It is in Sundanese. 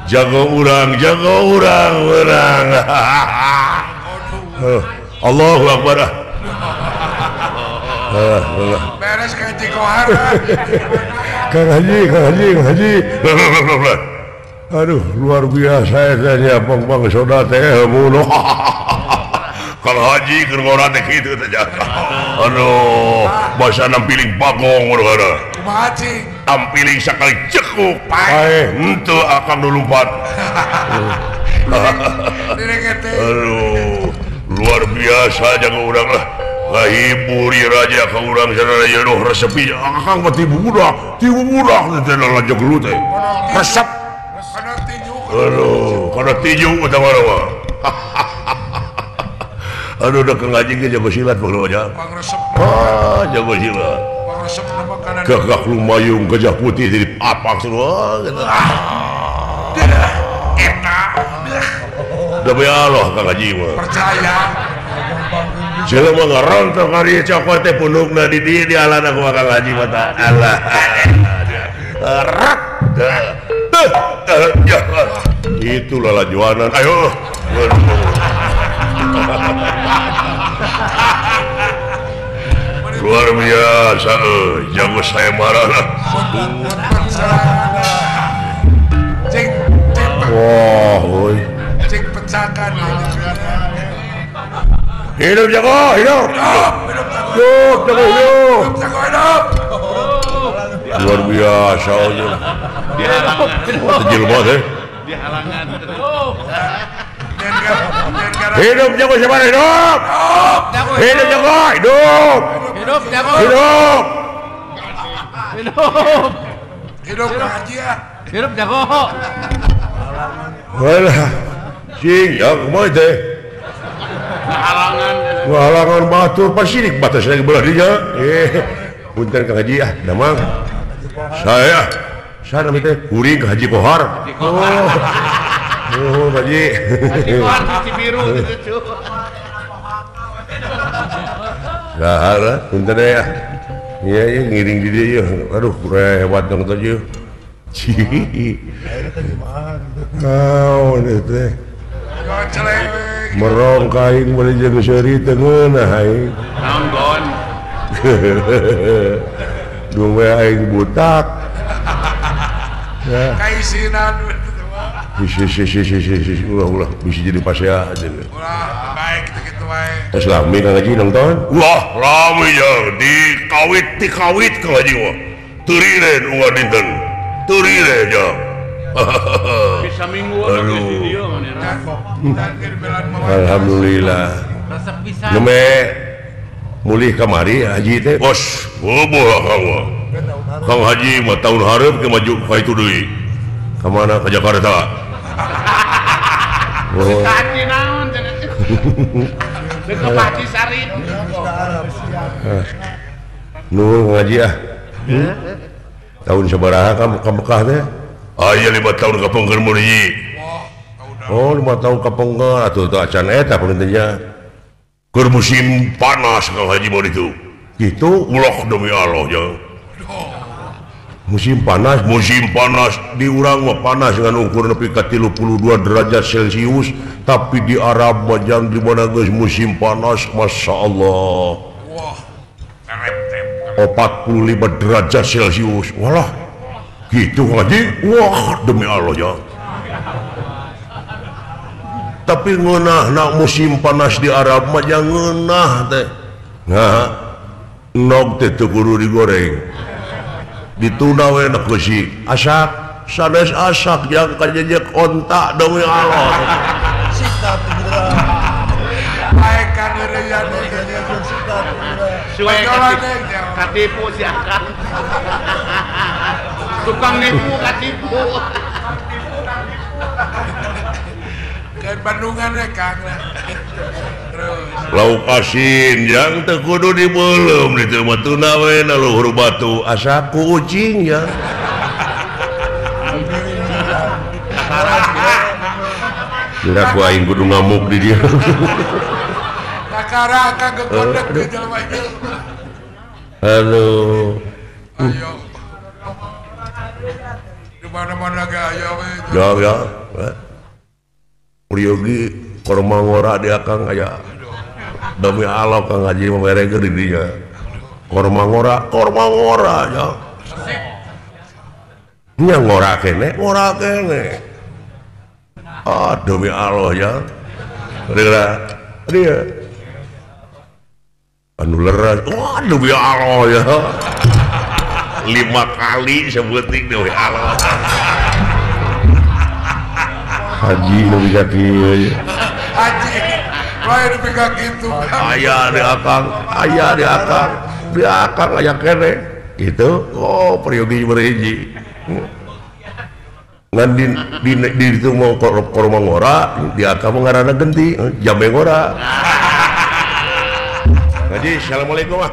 Jago urang urang. Allahu Akbar. Beres Kang Haji Kohar. Kang Haji, Kang Haji, Kang Haji. Aduh, luar biasa eta nya pang-pang soda teh bunuh. Kang Haji keur ngora teh kitu teh. Aduh, basa nampiling bagong urang. Kumaha cing? Tampiling sakali cekuk paeh henteu akang nu lumpat. Aduh, luar biasa jago urang lah. Ngahibur ieu raja ka urang sadaya ieu resepi akang mah tibu budak teh lanjut gelut teh. Resep. Aduh, kana tinju eta mah. Aduh, da Kang Haji ge jago silat baheula aja. Ah, jago silat. Gagak lumayung gajah putih jadi apak semua gitu. Enak. Demi Allah Kang Haji mah. Percaya. Jelema ngarontok ka dieu cokot teh punukna di dieu dialana ku Kang Haji mah ta. Allah. Rak. Itulah lajuanan. Ayo. Luar biasa, jago saya marah lah. Wah, oi. Cing pecakan. Hidup jago, hidup. Hidup jago, hidup. Hidup. Luar biasa, oi. Jelema teh. Di halangan. Hidup jago siapa hidup? Hidup jago, hidup. Hidup jago. Hidup. Hidup. Hidup Haji ya. Hidup jago. Walah. Cing, ya kumaha teh? Halangan. Halangan batur pasti batas lagi belah dinya. Punten Kang Haji ah, damang. Saya saya namanya teh kuring Kang Haji Kohar. Oh. Oh, Haji. Haji Kohar di biru gitu. Lah, punten ya. Iya, iya ngiring di dieu. Aduh, hebat dong teh ieu. Naon teh? Merong ka aing meuli jeung seuri teu ngeunah aing. Naon gon? Duwe aing butak. Ya. Kaisinan. Si ulah ulah bisa jadi pasea aja. Ulah baik gitu wae. Terus lami Kang Haji nonton? Wah, lami ya dikawit dikawit Kang Haji mah. Turiren unggal dinten. Turiren ya. Bisa mingguan di dieu Alhamdulillah. Neme mulih kamari Haji teh. Bos, boboh Kang. Kang Haji mah tahun hareup ke maju ka itu deui. Ka mana ke Jakarta? Oh. Naon Nuhun ngaji ah. Tahun sabaraha ka Mekah teh? Aya 5 tahun ka Pengker mun hiji. Oh, 5 tahun ka Pengker atuh teu acan eta pentingnya. Keur musim panas Kang Haji mah ditu. Kitu ulah demi Allah ya. Musim panas di urang mah panas dengan ukur nepi ka 32 derajat Celcius, tapi di Arab mah jang di mana geus musim panas, Masya Allah. 45 derajat Celcius. Walah. Gitu Haji. Wah, demi Allah ya. Tapi ngeunah na musim panas di Arab mah jang ngeunah teh. Nah, nog teh teu kudu digoreng. Dituna we na beusi asak. Sanes asak yang kajejek onta demi Allah. Katipu si akang. Tukang nipu katipu. Ke Bandungan we Kang. Terus. Lauk asin yang teu kudu dibeuleum ditu mah tuna we na luhur batu asak ku ucing ya. Kira ku aing kudu ngamuk di dia. Kakara kagak kodek di jelema ieu. Aduh. Ayo. Di mana-mana ge aya we. Ya ya. Priyogi korma ngora di akang aya. Demi Allah Kang Haji merekeun di dinya. Korma ngora ya. Nya ngora kene, ngora kene. Ah, demi Allah ya. Dia. Anu leras. Wah, demi Allah ya. 5 kali sebutin demi Allah. Haji nu bisa kieu. Haji. Lain nepi ka kitu. Aya di akang, aya di akang, di akang aya kene. Gitu. Oh, peryogi berhiji. Ngan di itu mau korma ngora, di akang ngaranna genti, jambe ngora. Haji, assalamualaikum ah.